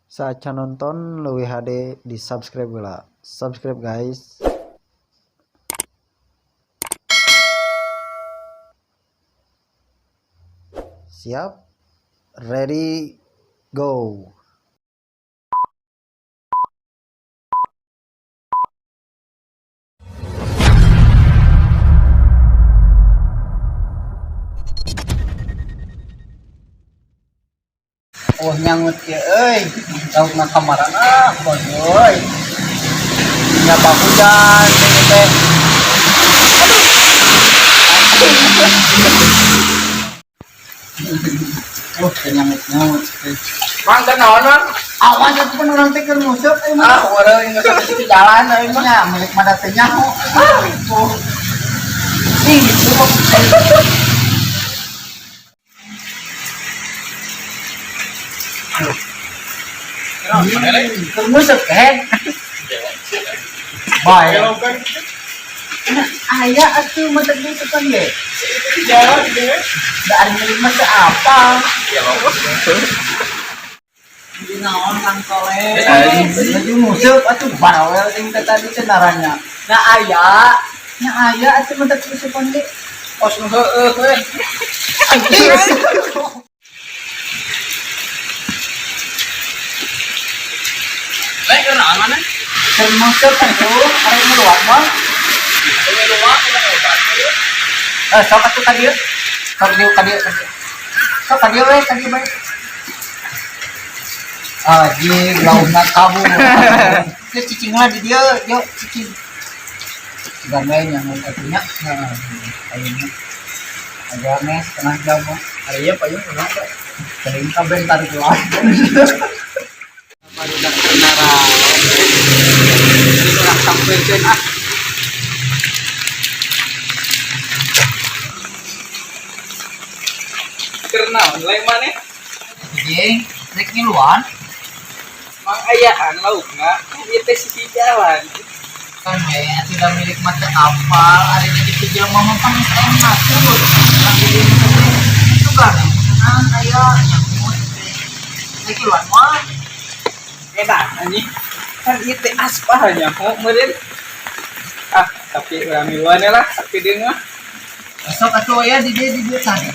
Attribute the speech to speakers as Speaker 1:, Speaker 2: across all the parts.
Speaker 1: Saacan nonton leuwih hade di subscribe heula. Subscribe guys. Siap? Ready? Go.
Speaker 2: Oh nyangut ya euy. Laukna kamaran ah euy. Nyaba hujan ini teh. Aduh. Oh, teu nyangut-nyangut teh.
Speaker 3: Mang keur naon, Mang?
Speaker 2: Awas atuh pan urang teh keur nguseup euy mah.
Speaker 3: Ah, urang geus di jalan euy mah.
Speaker 2: Nya milik mah da teu nyaho. Ah, oh. Ih, gitu. Keur nguseup kehed. Bae. Nah, aya atuh mah teh nguseupan ge.
Speaker 3: Di jalan gitu ya.
Speaker 2: Da ari milik mah teu apa. Di naon Kang Soleh? Lagi nguseup atuh bawel ting teh tadi teh naranya.
Speaker 3: Nah, aya.
Speaker 2: Nya aya atuh mah teh nguseupan ge.
Speaker 3: Os nu heueuh we. Lek keur naon mana?
Speaker 2: Keur nguseup atuh, ari ngeluar mah.
Speaker 3: Ini rumah kita ngobat.
Speaker 2: Eh, sok atuh ka dieu. Sok dieu ka dieu. Sok ka dieu we, ka dieu bae. Anjing, laukna kabur. Geus cicing lah di dieu, yuk cicing. Sigan we nyangut atuh nya. Heeh. Ayeuna. Aja meh setengah jam mah.
Speaker 3: Ari ieu payung kumaha, Pak?
Speaker 2: Sering kabeh tarik wae.
Speaker 3: Barudak keur naraon. Ini urang sampeurkeun ah. Keur naon lain maneh?
Speaker 2: Anjing, rek ngiluan.
Speaker 3: Mang ayaan laukna, ieu teh sisi jalan.
Speaker 2: Kan we atuh da milik mah teu apal, ari jadi jelema mah pan geus enak tuh. Urang di dieu teh sugan meunang aya nyangut teh. Rek ngiluan mah.
Speaker 3: Edan anjing. Kan ieu teh aspal nyaho meureun. Ah, tapi urang miluan lah, tapi deung mah.
Speaker 2: Sok atuh aya di dieu tadi.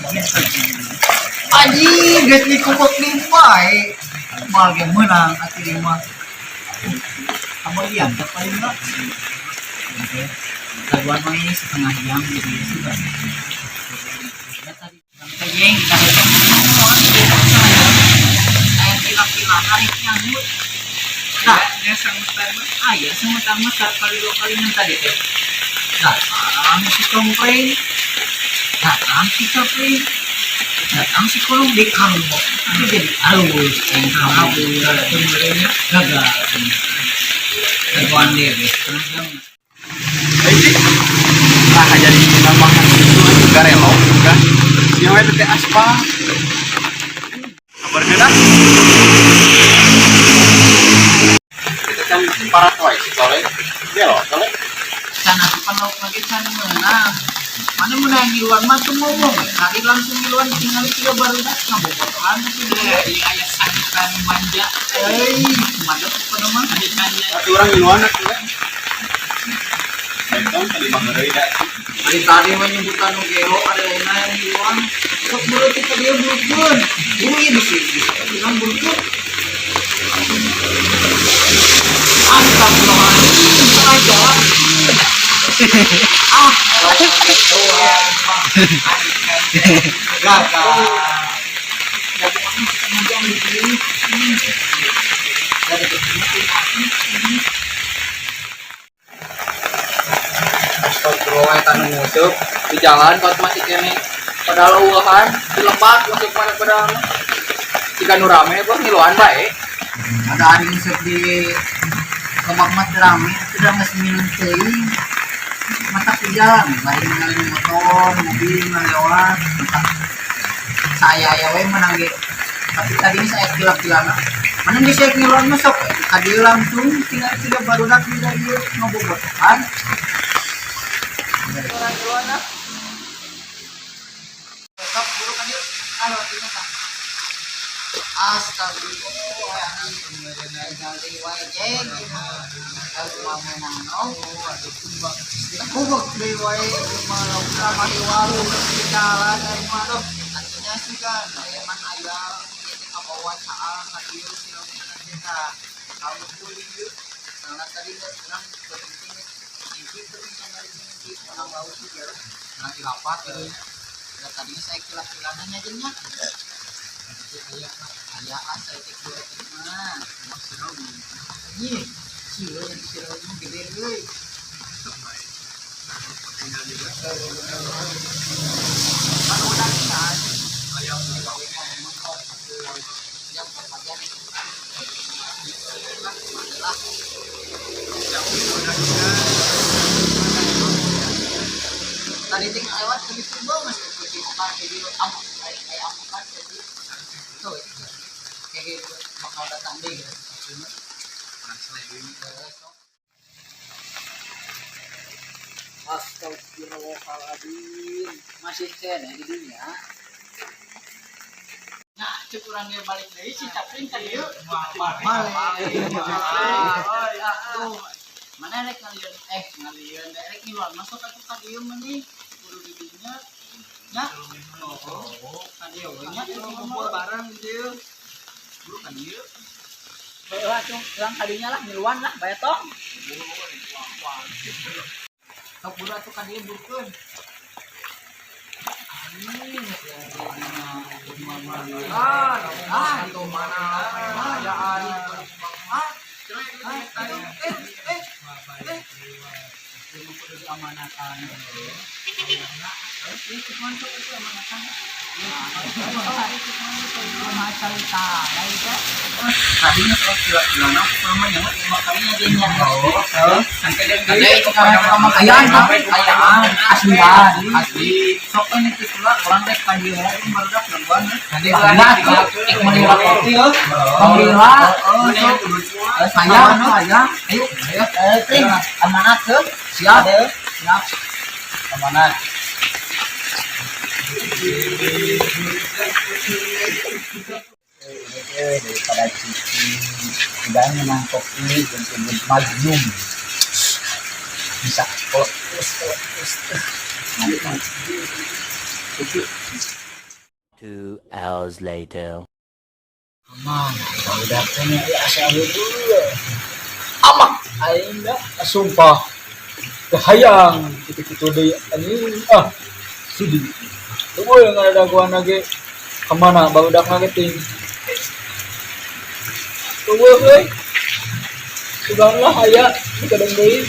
Speaker 2: Anjing, geus dikupuk deui bae. Moal ge meunang atuh ieu mah. Kamu lihat teh paling mah. Laguan mah ini setengah jam gitu ya sudah. Ya tadi sampai jeng tadi teh ngomong aya pila-pila hari nyangut. Nah,
Speaker 3: Ya sangutan mah.
Speaker 2: aya semutan mah kali dua kali yang tadi teh. Datang si kompreng, datang si capring, datang si kolong di kalung. Itu jadi halus, yang kabur,
Speaker 3: Sebenarnya
Speaker 2: gagal. Jagoan deh, setengah jam.
Speaker 3: Nah, jadi nambahan itu juga relo juga. Sia we teh aspal. Kabarkeun ah. Kita kan parat wae si Soleh. Gelo, Soleh.
Speaker 2: Can atuh pan lauk lagi can meunang. Mana meunang ngiluan mah tuh ngomong we. Tadi langsung ngiluan tinggal tiga barudak ngabobotohan atuh dia.
Speaker 4: Di aya santan manja.
Speaker 2: Euy, kumaha pokona mah.
Speaker 4: Ikannya.
Speaker 3: Atuh urang ngiluan atuh we. Entong tadi mah heureuy da.
Speaker 2: Dari tadi mah nyebutan nu gelo ada lainna yang ngiluan. Sok berarti ka dieu burukkeun. Buru ieu bisi bisi urang burukkeun. Astagfirullahaladzim, setengah jam. Ah, gagal. Jagoan setengah jam di sini. Dari kecil
Speaker 3: Astagfirullah eta nu nguseup di jalan kot masih kene. Padahal eueuhan di lepat masuk mana padahal mah. Jika nu rame bos ngiluan bae.
Speaker 2: Ada ari nguseup di lebak mah teu rame, atuh da geus minum teuing. Matak di jalan, bari ningali motor, mobil ngalewat, matak saya aya we menang ge. Tapi tadi ini saya kila-kilana. Mana geus saya ngiluan mah sok we. Ka dieu langsung tinggal tiga barudak di dieu ngabobotohan.
Speaker 3: Urang ngiluan ah.
Speaker 2: Sok buru ka dieu. Ayo atuh tah. Astagfirullah. deui wae jeng. Kalau menang no. Kubek deui wae mah lauk mah warung di jalan aing mah tuh. Artinya sih kan emang aya ieu teh kabawa caang ka dieu si laukna teh tah. Kalau beli ieu soalna tadi urang penting ngimpi penting kamari ngimpi menang lauk sih ya. Urang dilapak gitu. Da tadi saya kila-kilananya jeung nya. Aya aya asa teh kieu teh mah. Ih, sieun yang sieun mah gede euy. Kan udah kan. Aya gawe mah kok jam perpajan. Lah, tadi ting lewat ke situ mas ikuti okan jadi am ai amukan jadi tuh kayak bakal datang deh gitu. Astagfirullahaladzim masih kene di dunia. Nah, cek urang ge balik deui si Capling ka dieu. Balik. Tuh, mana rek ngalieun ngalieun rek ngiluan masuk atuh ka dieu mah nih kudu di dinya. Nya. Oh, ka dieu we nya
Speaker 3: Ngumpul bareng di dieu. Buru ka dieu.
Speaker 4: Bae lah cung, urang kadinya lah ngiluan lah bae tong.
Speaker 2: Sok buru atuh ka dieu burkeun.
Speaker 3: Ah, ah, itu mana? Ayaan.
Speaker 2: Ah, eh, eh. Itu kudu diamanatan. Tadinya kalau kila-kilana namanya lima kalinya dia ayaan, ayaan, aslian, asli. Sok kan itu pula orang rek ka dieu barudak gangguan. Nah, ik meuli kopi euy. Alhamdulillah. Sayang, sayang. Ayo, ayo. Pring, amanat heuh. Siap. Siap. Amanat. Daripada cici udah menang kopi dan magnum bisa terus terus terus.
Speaker 5: 2 hours later.
Speaker 2: Aman, udah kayaknya asa dulu.
Speaker 4: Amak aing da sumpah. Kahayang kitu-kitu deui anjing ah sudi. Tunggu yang ada gua nage kemana barudak nage ting. Tunggu euy. Sudahlah aya kadang deui.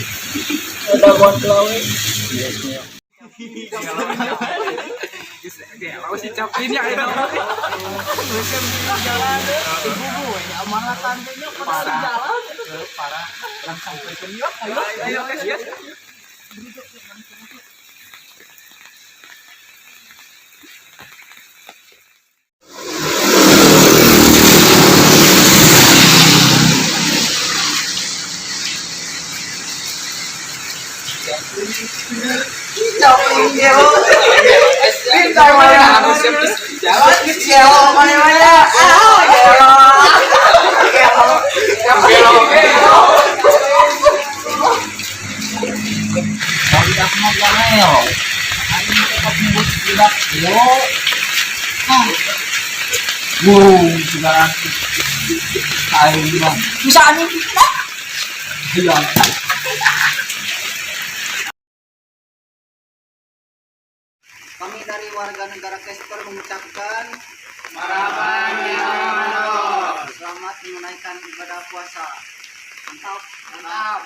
Speaker 4: Ada gua kelawe.
Speaker 3: Gelo si Capling ya itu.
Speaker 2: Ibu amanatan teh nya pada jalan.
Speaker 3: Parah.
Speaker 2: Langsung sampeurkeun yuk, ayo.
Speaker 3: Ayo, guys, guys.
Speaker 2: Bisa anjing kita.
Speaker 4: Iya.
Speaker 2: Kami dari warga negara Casper mengucapkan selamat menunaikan ibadah puasa. Mantap, mantap.